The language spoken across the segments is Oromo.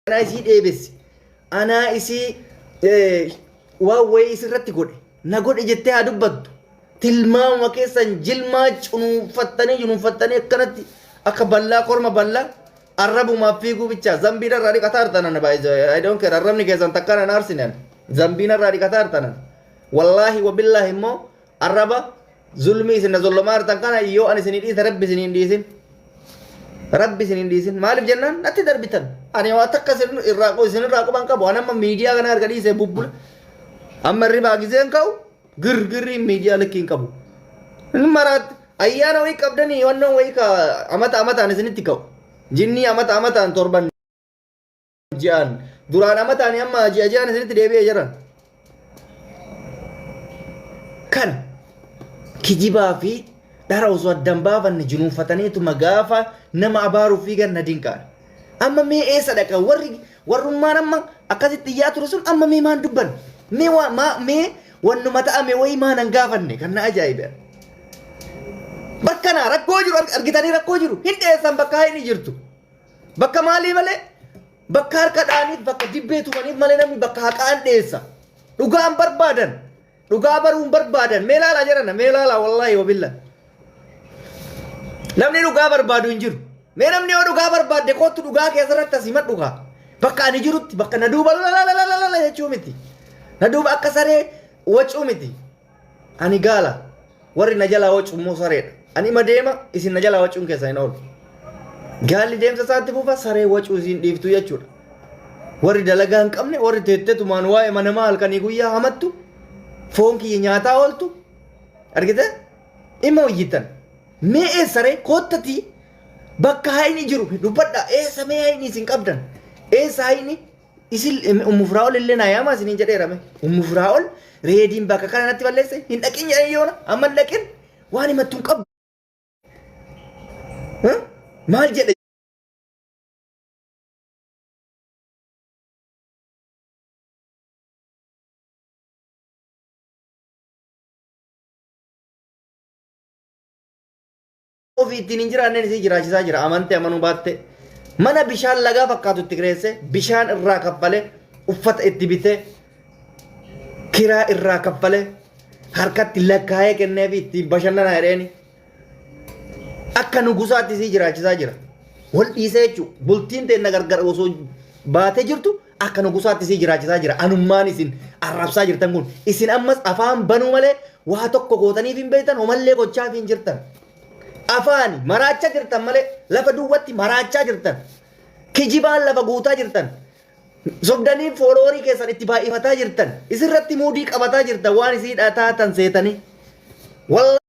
Anaa isii dheebesse. Anaa isii waan wayii isirratti godhe. Na godhe jettee haa dubbattu. Tilmaamuma keessan jilmaa cunuunfattanii cunuunfattanii akkanatti akka ballaa korma ballaa arrabumaaf fiiguu bichaa zambii narraa dhiqataa jirtan ana baay'ee I don't care arrabni keessan takka nan aarsine ani zambii narraa dhiqataa jirtan ana wallaahi wabillaahi immoo arraba zulmii isin na zollomaa jirtan kana yoo ani isinii dhiise rabbi isinii hin dhiisin. Rabbi isin hin dhiisin. Maaliif jennaan natti darbitan. Ani waa takka isin irraa isin irraa quban qabu. Ani amma miidiyaa kana erga dhiisee bubbula. Amma irribaa gizeen ka'u girgirriin miidiyaa likkii hin qabu. Inni maraatti ayyaana wayii qabdanii wannoon wayii ka amata amataan isinitti ka'u. Jinnii amata amataan torban ji'aan duraan amataan amma ji'a ji'aan isinitti deebi'ee jiran. Kan kijibaa fi dhara osoo addan baafanne junuunfataniituma gaafa nama abaaruuf fiigan na dinqaan. Amma mee eessa dhaqa warri warrummaan amma akkasitti iyyaa ture sun amma mee maan dubban mee waa maa mee wannuma ta'ame wayii maan hin gaafanne kan na ajaa'ibe. Bakka naa rakkoo jiru argitanii rakkoo jiru hin dheessan bakka inni jirtu. Bakka maalii malee bakka harka dha'aniif bakka dibbee tumaniif malee namni bakka haqaan dheessa. Dhugaan barbaadan dhugaa baruun barbaadan mee laalaa jedhana mee laalaa wallaahi wabilla. Namni dhugaa barbaadu hin jiru. Mee namni yoo dhugaa barbaadde kottu dhugaa keessarratti as himadhu kaa. Bakka ani jirutti bakka na duuba lalalala jechuu miti. Na duuba akka saree wacuu miti. Ani gaala. Warri na jalaa wacu immoo sareedha. Ani ima deema isin na jalaa wacuun keessan hin oolu. Gaalli deemsa isaatti fufa saree wacuu isin dhiiftu jechuudha. Warri dalagaa hin qabne warri teettetumaan waa'ee manamaa halkanii guyyaa hamattu foon kiyya nyaataa ooltu argite dhimma hojjetan. Mee eessaree koottatii bakka hayni jiru dubbadha eessa mee hayni isin qabdan eessa hayni Isin Ummu Firaa'ol illee naa yaamaa isiniin jedheera mee. Ummu Firaa'ol reediin bakka kana natti balleesse hin dhaqin jedhanii yoona amma hin dhaqin waan himattu hin qabdu. Maal jedhe ofii ittiin hin jiraanneen isii jiraachisaa jira amante amanuu baatte mana bishaan lagaa fakkaatu itti kireesse bishaan irraa kaffale uffata itti bitee kiraa irraa kaffale harkatti lakkaa'ee kenneefi ittiin bashannanaa jedheeni akka nugusaatti isii jiraachisaa jira wal dhiisee jechuun bultiin teenna gargar osoo baatee jirtu akka nugusaatti isii jiraachisaa jira anummaan isin arrabsaa jirtan kun isin ammas afaan banuu malee waa tokko gootaniif hin beektan homallee gochaaf hin jirtan afaani maraachaa jirtan malee lafa duwwatti maraachaa jirtan kijibaan lafa guutaa jirtan sobdanii fooloowarii keessan itti baay'ifataa jirtan isirratti muudii qabataa jirtan waan isiidha taatan seetanii wallaahi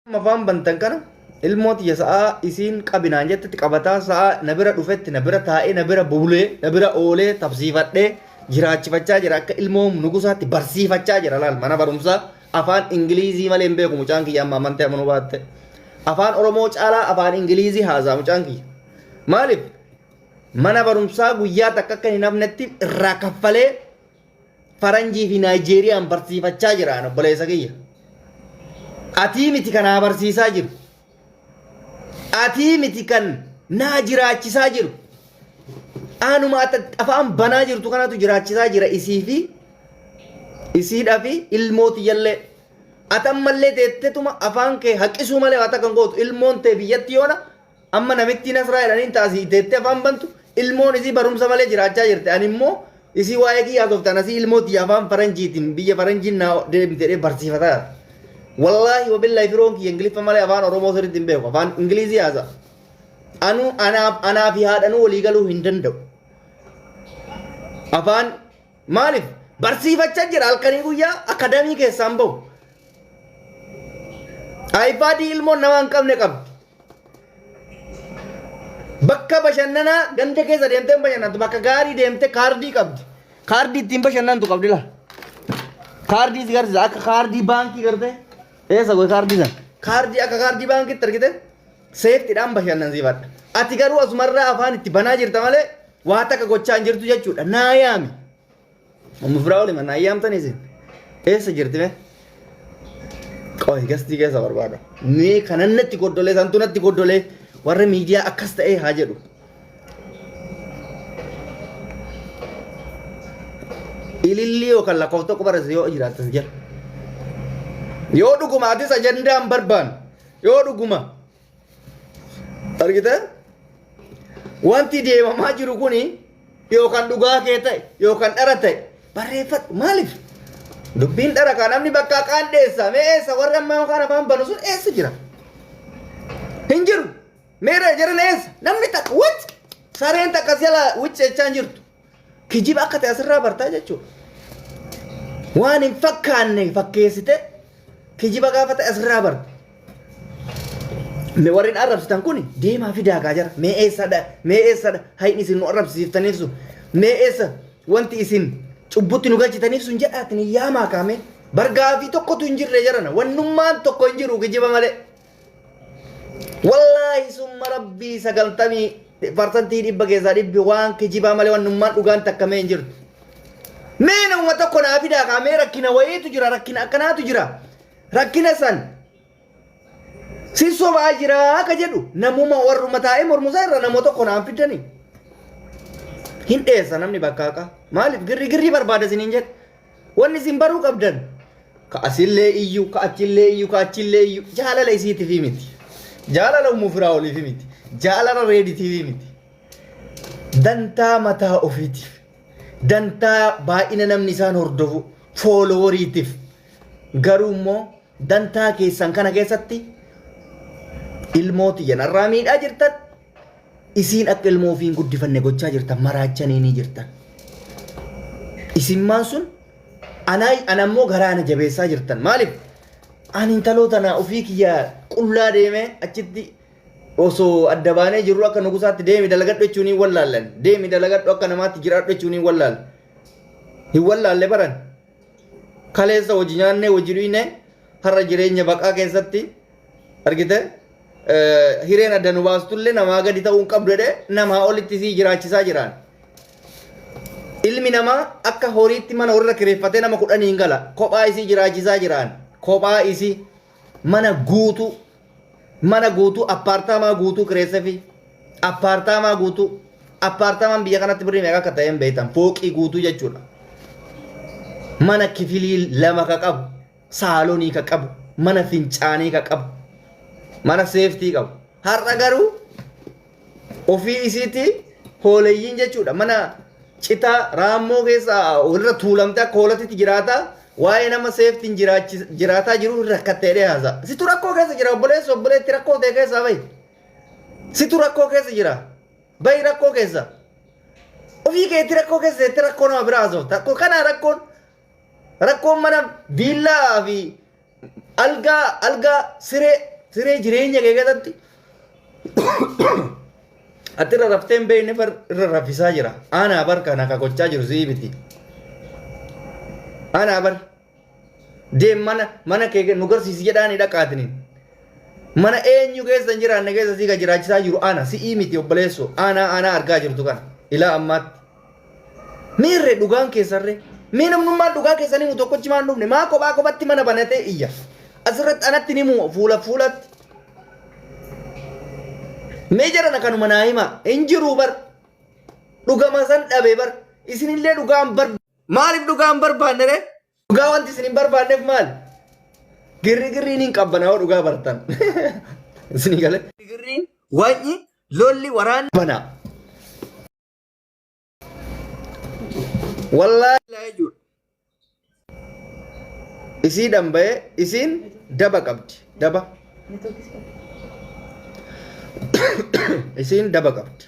Afaan bantan kana ilmoo tiyya sa'aa isiin qabinaan jettetti qabataa sa'aa na bira dhufetti na bira taa'ee na bira bulee na bira oolee tapsiifadhee jiraachifachaa jira akka ilmoo nugusaatti barsiifachaa jira laal mana barumsaa afaan ingiliizii malee hin beeku mucaan kiyya amma amantee amanuu baatte afaan oromoo caalaa afaan ingiliizii haasaa mucaan kiyya maaliif mana barumsaa guyyaa takka akka hin hafnetti irraa kaffalee faranjii fi naayijeeriyaan barsiifachaa jira an obboleessa kiyya. Atii miti kan naa barsiisaa jiru. Atii miti kan naa jiraachisaa jiru. Anuma ati afaan banaa jirtu kanatu jiraachisaa jira isii fi Isiidhaa fi ilmoo tiyyallee. Ati ammallee teettetuma afaan kee haqqisuu malee waa takka hin gootu. Ilmoon tee biyyatti yoona amma namittii Nasraa jedhaniin taasii teettee afaan bantu ilmoon isii barumsa malee jiraachaa jirti. Ani immoo isii waa'ee kiyyaa haasofte ani asii ilmoo tiyya afaan faranjiitiin biyya faranjiin naa deemte jedhee barsiifataa jira. Wallaahi wabillaahi firoon kiyya Ingiliffa malee afaan Oromoo sirriitti hin beeku. Afaan Ingilizii haasa'a. Anuu anaaf anaa fi haadhanuu walii galuu hin danda'u. Afaan maaliif barsiifachaa jira halkanii guyyaa akadamii keessaan bahu. Aayipaadii ilmoon nama hin qabne qabdi. Bakka bashannanaa ganda keessa deemtee hin bashannantu bakka gaarii deemtee kaardii qabdi. Kaardii ittiin bashannantu qabdi laa. Kaardii si garsiisa akka kaardii baankii gartee. Eessa goe kaardii sana? Kaardii akka kaardii baankiitti argite seeftiidhaan bashannansiifadha. Ati garuu asumarraa afaan itti banaa jirta malee waa takka gochaa hin jirtu jechuudha. Naa yaami. Ummu firaa olima naa yaamtan isin. Eessa jirti mee? Qoy gastii keessa barbaada. Mee kanan natti goddolee santu natti goddolee warra miidiyaa akkas ta'ee haa jedhu. Ilillii yookaan lakkoofsa tokko barreesse yoo jiraattes jira. Yoo dhuguma atis ajandaa hin barbaanne yoo dhuguma argite wanti deemamaa jiru kuni yookaan dhugaa kee ta'e yookaan dhara ta'e barreeffadhu maaliif dubbiin dhara kaa namni bakka qaan dheessa mee eessa warri amma yookaan afaan banu sun eessa jira hin jiru meera jiran eessa namni takka what sareen takka jala wicce jechaa hin jirtu kijiba akka ta'e asirraa bartaa jechuudha waan hin fakkaanne fakkeessite kijiba gaafa ta'e asirraa barta. Mee warreen arrabsitan kun deemaa fidaa kaa jara. Mee eessadha? Mee eessadha? Hayni isin nu arrabsiiftaniif sun. Mee eessa wanti isin cubbutti nu galchitaniif sun jedhaatiin hin yaamaa kaame. Bargaafii tokkotu hin jirre jarana. Wannummaan tokko hin jiru kijiba malee. Wallaahi summa rabbii 90% keessaa dhibbi waan kijibaa malee wannummaan dhugaan takka mee hin jirtu. Mee nama tokko naa fidaa kaa mee rakkina wayiitu jira rakkina akkanaatu jira. Rakkina san si sobaa jira akka jedhu namuma warruma taa'ee mormusaa irra nama tokko naan fidanii. Hin dheessa namni bakka haqaa. Maaliif girri girrii barbaada isiniin jedhe. Wanni isin baruu qabdan ka asillee iyyuu ka achillee iyyuu ka achillee iyyuu jaalala isiitiif miti. Jaalala ummuu firaa oliif miti. Jaalala reeditiif miti. Dantaa mataa ofiitiif. Dantaa baay'ina namni isaan hordofu fooloworiitiif. Garuu immoo dantaa keessan kana keessatti ilmoo tiyya narraa miidhaa jirtan isiin akka ilmoo ofii hin guddifanne gochaa jirtan maraachanii ni jirtan. Isimmaan sun anaa ana immoo garaa na jabeessaa jirtan maaliif ani intaloo tanaa ofii kiyya qullaa deemee achitti osoo adda baanee jirru akka nugusaatti deemi dalagadhu jechuun hin wallaallan deemi dalagadhu akka namaatti jiraadhu jechuun hin wallaalle hin wallaalle baran. Kaleessa hojii nyaannee hojii dhuyne har'a jireenya baqaa keessatti argite hireen adda nu baastullee namaa gadi ta'uu hin qabdu jedhee namaa olitti sii jiraachisaa jiraan. Ilmi namaa akka horiitti mana warra kireeffatee nama kudhaniin gala kophaa isii jiraachisaa jiraan kophaa isii mana guutuu mana guutuu appaartaamaa guutuu kireessefi appaartaamaa guutuu appaartaamaan biyya kanatti birrii meeqa akka ta'e hin beektan fooqii guutuu jechuudha. Mana kifilii lama ka qabu saalonii ka qabu mana fincaanii ka qabu mana seeftii qabu har'a garuu ofii isiitii hooleyyiin jechuudha mana citaa raammoo keessa irra tuulamtee akka hoolatitti jiraata waa'ee nama seeftiin jiraataa jiru rakkattee jedhee haasa'a. Situ rakkoo keessa jira obboleessi obboleetti rakkoo ta'e keessaa bahi. Situ rakkoo keessa jira bahi rakkoo keessa. Ofii keetti rakkoo keessa jettee rakkoo nama biraa haasofta. Rakkoo kanaa rakkoon rakkoon mana viillaa fi algaa algaa siree siree jireenya kee keessatti ati irra raftee hin beekne bar irra raffisaa jira. Anaa bar kana ka gochaa jiru si'ii miti. Anaa bar deem mana mana kee nu garsiisi jedhaani dhaqaatiniin. Mana eenyu keessa hin jiraanne keessa sii ka jiraachisaa jiru ana si'ii miti obboleessoo anaa anaa argaa jirtu kana ilaa ammaatti. Miirre dhugaan keessarre mee namnummaan dhugaa keessan himu tokkochi maan dhufne maa kophaa kophatti mana banatee iyya asirratti anatti ni himu fuula fuulatti. Mee jedhana kanuma naa hima hin jiruu bar dhugama san dhabe bar isinillee dhugaan bar maaliif dhugaan barbaanne ree? Dhugaa wanti isin hin barbaanneef maali? Girrigirriin hin qabbanaa yoo dhugaa bartan. Isinii galee? Girrigirriin wanyi lolli waraanni banaa. Wallaahi jechuudha. Isiidhaan bahee isiin daba qabdi. Daba. Isiin daba qabdi.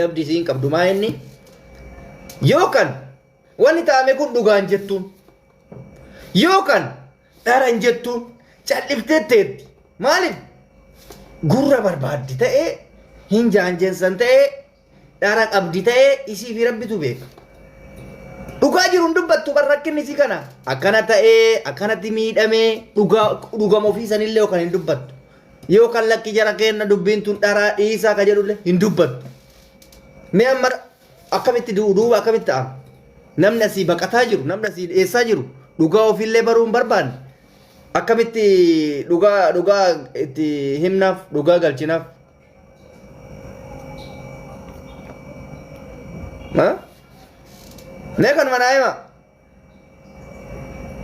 Dabdi isiin qabdu maa inni? Yookaan wanni ta'ame kun dhugaan jettuun. Yookaan dharan jettuun calliftee teetti. Maaliif? Gurra barbaaddi ta'ee hin jaanjensan ta'ee dhara qabdi ta'ee isii fi rabbitu beeka. Dhugaa jiru hin dubbattu bar rakkinni isii kana. Akkana ta'ee akkanatti miidhamee dhugaa dhugama ofii sanillee yookaan hin dubbattu. Yookaan lakki jara keenna dubbiin tun dharaa dhiisaa ka jedhullee hin dubbattu. Mee amma akkamitti du'u duuba akkamitti ta'a? Namni asii baqataa jiru, namni asii dheessaa jiru dhugaa ofiillee baruu hin barbaanne. Akkamitti dhugaa dhugaa itti himnaaf dhugaa galchinaaf? Ha? Mee kanuma naa hima.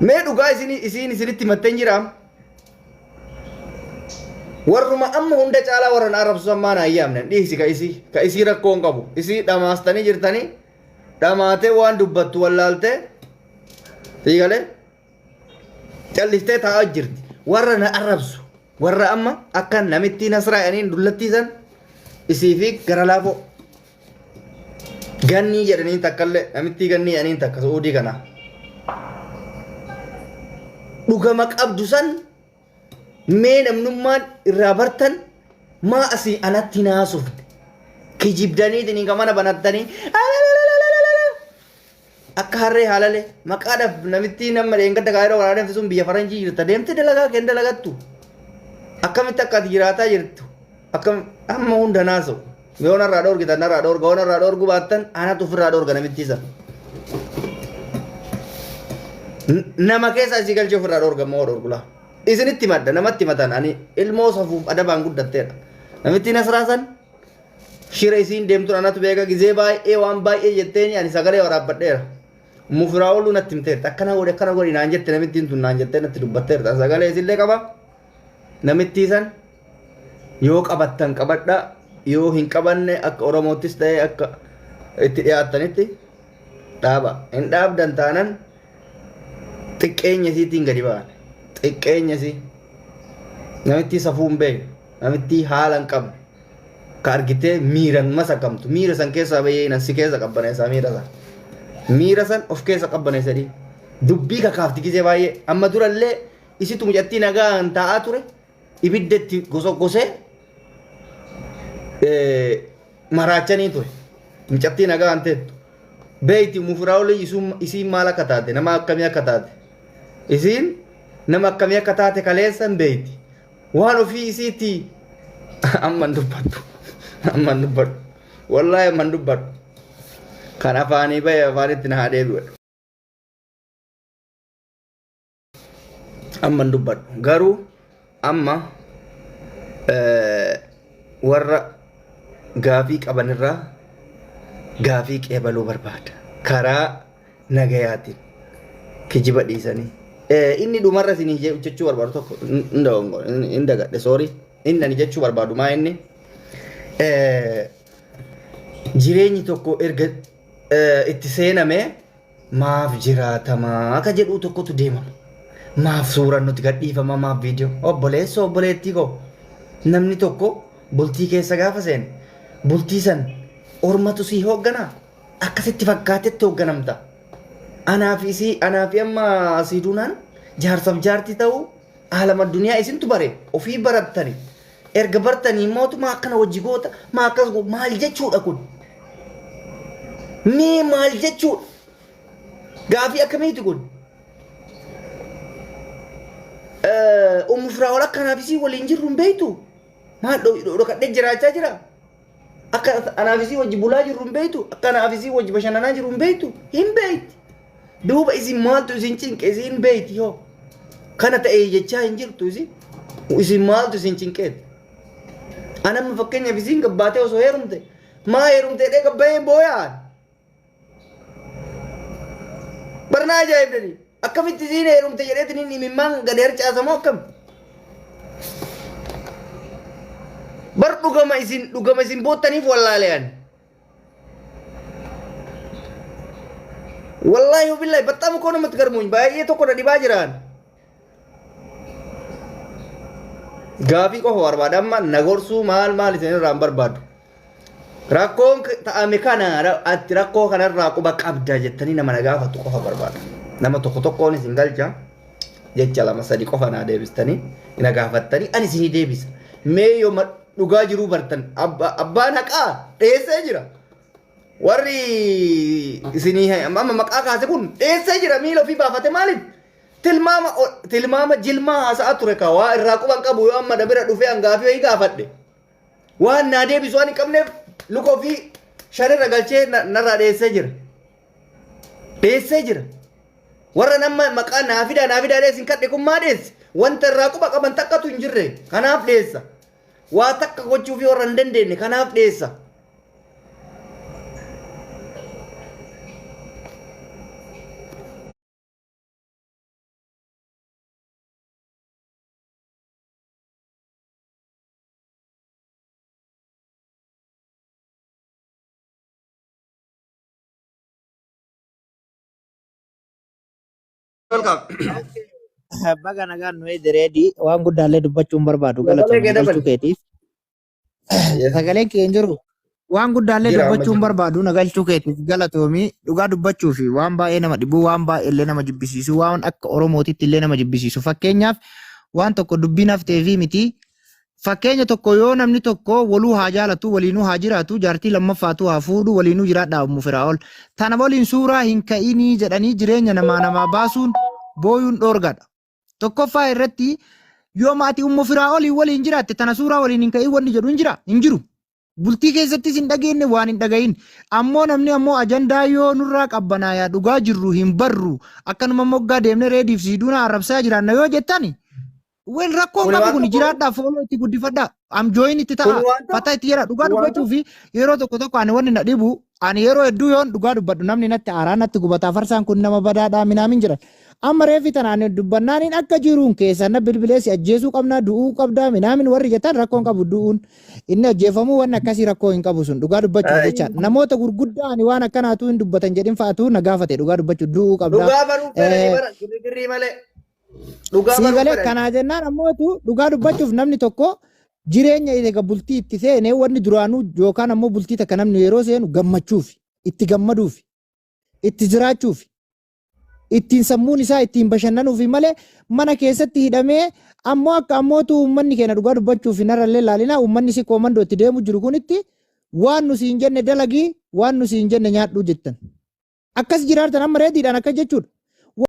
Mee dhugaa isin isiin isinitti himattee hin jiraam. Warruma amma hunda caalaa warra na arrabsu ammaa naa hin yaamne. Dhiisi ka isii ka isii rakkoo hin qabu. Isii dhamaastanii jirtanii dhamaatee waan dubbattu wallaaltee siigalee callistee taa'aa jirti. Warra na arrabsu warra amma akka namittii nasraa jedhaniin dullattii san isii fi gara laafoo gannii jedhaniin takkallee namittii gannii jedhaniin takka su'uudii kana. Dhugama qabdu san mee namnummaan irraa bartan maa asii anatti naasufne kijibdaniitiin kan mana banattanii akka harree haalale maqaadhaaf namittii nama dheengadda kaayiroo karaa deemte sun biyya faranjii jirta deemte dalagaa kee hin dalagattu akkamitti akka ati jiraataa jirtu akkam amma hunda naasa'u yoo narraa dhoorgitan narraa dhoorga yoo narraa dhoorguu baattan anatu ofirraa dhoorga namittii sana. Nama keessa asii galchee ofirraa dhoorga moo dhoorgula isinitti madda namatti matan ani ilmoo safuuf adabaan guddatteedha namittiin asraa san Shira isiin deemtuun anatu beeka gizee baay'ee waan baay'ee jetteeni ani sagalee waraabbadheera. Mufiraa ooluu natti himteerta akkana godhi akkana godhi naan jette namittiin tun naan jettee natti dubbatteerta sagalee isillee qaba. Namittii san yoo qabattan qabadha yoo hin qabanne akka Oromoottis ta'ee akka itti dhiyaattanitti dhaaba. Hin dhaabdan taanan xiqqeenya isiitiin gadi ba'an. Xiqqeenya isii. Namittii safuu hin beekne. Namittii haala hin qabne. Ka argitee miiran masakamtu. Miira san keessaa bahee nan si keessa qabbaneessaa miira san. Miira san of keessa qabbaneessanii. Dubbii kakaafti gisee baay'ee. Amma durallee isitu mucattii nagaan taa'aa ture. Ibidda itti gosoggosee maraachanii ture. Mucattii nagaan teettu. Beeyti mufiraawli isiin maal akka taate nama akkamii akka taate. Isiin nama akkamii akka taate kaleessa hin beeyti. Waan ofii isiitti amma hin dubbadhu. Amma hin dubbadhu. Wallaahi amma hin dubbadhu. Kan afaanii bahe afaanitti na haa deebi'u. Amma hin dubbadhu. Garuu amma warra gaafii qabanirraa gaafii qeebaluu barbaada. Karaa nagayaatiin kijiba dhiisanii. Inni dhumarra isinii jechuu barbaadu tokko hin dagadhe soorii. Inni ani jechuu barbaadu maa inni jireenyi tokko erga itti seename maaf jiraatamaa ka jedhuu tokkotu deemama. Maaf suuraan nuti gadhiifama maaf viidiyoo obboleessoo obboleettii koo namni tokko bultii keessa gaafa seene bultii san ormatu sii hoogganaa akkasitti fakkaatetti hoogganamta. Anaa fi isii anaa fi amma asii duunaan jaarsaaf jaartii ta'uu aalama duniyaa isintu bare ofii barattani erga bartanii mootummaa akkana hojii goota maa akkas maal jechuudha kun mee maal jechuudha gaafii akkamiiti kun ummu firaa'ol akka anaaf isii waliin jirru hin beektu maal dhokadhee jiraachaa jira akka anaaf isii wajji bulaa jirru hin beektu akka anaaf isii wajji bashannanaa jirru hin beektu hin beekti duuba isin maaltu isin cinqe isin beekti hoo kana ta'e jechaa hin jirtu isin isin maaltu isin cinqeeti ana amma fakkeenyaaf isiin gabbaatee osoo heerumte maa heerumtee dhee gabbayee booyaan barnaa ajaa'ibdanii. Akkamitti isiin heerumte jedheetiin inni imimmaan gadi harcaasa moo akkam? Bar dhugama isin dhugama isin boottaniif wallaale ani. Wallaahi billahi baxxamu koo namatti garmuun baay'ee tokko na dhibaa jiraan. Gaafii qofa barbaada amma na gorsuu maal maal isin irraa hin barbaadu. Rakkoon ta'ame kana ati rakkoo kanarraa quba qabda jettanii nama na gaafatu qofa barbaada. Nama tokko tokkoon isin galcha jecha lama sadi qofa naa deebistanii na gaafattanii ani isinii deebisa. Mee yoo dhugaa jiruu bartan abbaan haqaa dheessee jira. Warri isinii amma maqaa kaase kun dheessee jira miila ofii baafate maaliif? Tilmaama tilmaama jilmaa haasa'aa ture kaa waa irraa quban qabu yoo amma na bira dhufee hangaafii wayii gaafadhe. Waan naa deebisu waan hin qabneef luka ofii shanirra galchee narraa dheessee jira. Dheessee jira. Warra nama maqaa naa fidaa naa fidaa dheessin kadhe kun maa dheesse? Wanta irraa quba qaban takkatu hin jirre. Kanaaf dheessa. Waa takka gochuufii warra hin dandeenye kanaaf dheessa. Welcome. Baga nagaan nu eede reedii waan guddaallee dubbachuun barbaadu Sagalee galatoomi kee nu galchuu dabali. keetiif. Yes. Sagaleen kee hin jiru. Waan guddaallee Jira amma dubbachuun jira. barbaadu na galchuu keetiif galatoomi dhugaa dubbachuu fi waan baay'ee nama dhibu waan baay'ee illee nama jibbisiisu waan akka Oromootitti illee nama jibbisiisu fakkeenyaaf waan tokko dubbiin haftee fi miti fakkeenya tokko yoo namni tokko waluu haa jaalatu waliinuu haa jiraatu jaartii lammaffaatu haa fuudhu waliinuu jiraadhaa ummu firaa'ol tana waliin suuraa hin ka'inii jedhanii jireenya namaa namaa baasuun booyuun dhoorgadha. Tokkoffaa irratti yoo maatii ummu firaa'olii waliin jiraatte tana suuraa waliin hin ka'in wanni jedhu hin jira hin jiru. Bultii keessattis hin dhageenye waan hin dhagahin. Ammoo namni ammoo ajandaa yoo nurraa qabbanaayaa dhugaa jirru hin barru akkanuma moggaa deemnee reediif siiduuna arrabsaa jiraanna yoo jettani wel rakkoon Kuni qabu waan kun tokko jiraadhaa fooloo itti guddifadhaa am join itti kuni ta'a waan tokko fataa itti jedha dhugaa kuni waan dubbachuu tokko fi yeroo tokko tokko ani wanni na dhibu ani yeroo hedduu yoon dhugaa dubbadhu namni natti aaraa natti gubataa farsaan kun nama badaadhaa minaamin jedhan amma reefi tanaan dubbannaaniin akka jiruun keessan na bilbilee si ajjeesuu qabnaa du'uu qabdaa minaamin warri jettan rakkoon qabu du'uun inni ajjeefamuu wanni akkasii rakkoo hin qabu sun dhugaa dubbachuuf jecha namoota gurguddaa ani waan akkanaatu hin dubbatan jedhin fa'atu na gaafate dhugaa dubbachuuf du'uu qabdaa. Dhugaa baruu fedhanii bara girrigirrii malee. Dhugaa Sii baruu galee fedhanii. kanaa jennaan ammootu dhugaa dubbachuuf namni tokko jireenya eega bultii itti seene wanni duraanuu yookaan ammoo bultii takka namni yeroo seenu gammachuuf itti gammaduuf itti jiraachuuf ittiin sammuun isaa ittiin bashannanuufi malee mana keessatti hidhamee ammoo akka ammootu uummanni keenya dhugaa dubbachuuf narrallee laalina uummanni si koomandoo itti deemu jiru kunitti waan nu siin jenne dalagii waan nu siin jenne nyaadhuu jettan. Akkas jiraartan amma reediidhaan akkas jechuudha.